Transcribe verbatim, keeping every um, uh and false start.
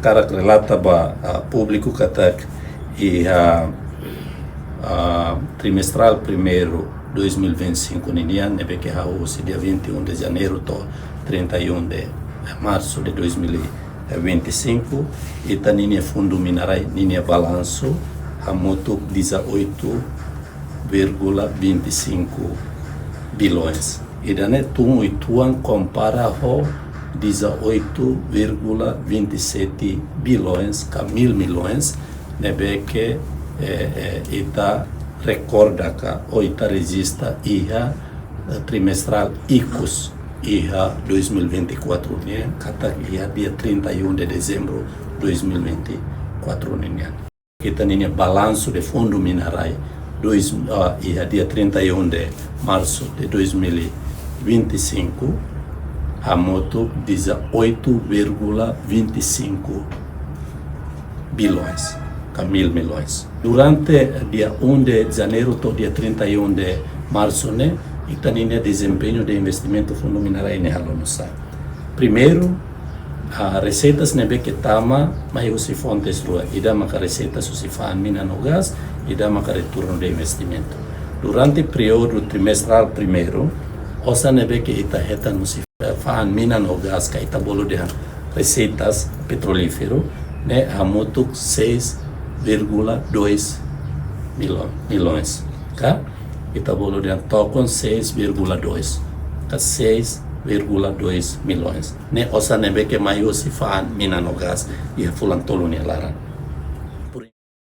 Hakarak relata ba, ah, públiku katak iha, ah, trimestrál primeiru dois mil e vinte e cinco ninian, ne'ebé ke hahú husi dia vinte e um de janeiro to'o trinta e um de março de dois mil e vinte e cinco, ita-nia fundu minerais ninia balansu hamutuk dezoito vírgula vinte e cinco bilhões. Ida-ne'e tun uitoan kompara ho dezoito vírgula vinte e sete bilhões, ka mil milhões, ne'ebé ke, eh, eh, ita rekorda ka, ou ita rejista iha, eh, trimestrál ikus, iha dois mil e vinte e quatro nian, katak iha dia trinta e um de dezembro dois mil e vinte e quatro nian. Ita-nia balansu de fundu minerais dois, ah, iha dia trinta e um de março de dois mil e vinte e cinco, hamutuk dezoito vírgula vinte e cinco bilhões, ka mil milhões. Durante dia um de janeiro to'o dia trinta e um de março ne'e, ita-nia dezempeñu de investimentu fundu minerais ne'e halo nu'usá? Primeiru, ah, reseitas ne'ebé ke tama mai husi fontes rua, ida maka reseitas husi fa'an mina no gás, ida maka retornu de investimentu. Durante períodu trimestrál primeiru, osan ne'ebé ke ita hetan husi, eh, fa'an mina no gás, ka ita bolu dehan reseitas petrolíferu, ne'e hamutuk seis vírgula dois milhões, ka ita bolu dehan tokon seis vírgula dois, ka seis vírgula dois milhões. Ne'e osan ne'ebé ke mai husi fa'an mina no gás iha fulan tolu nia laran.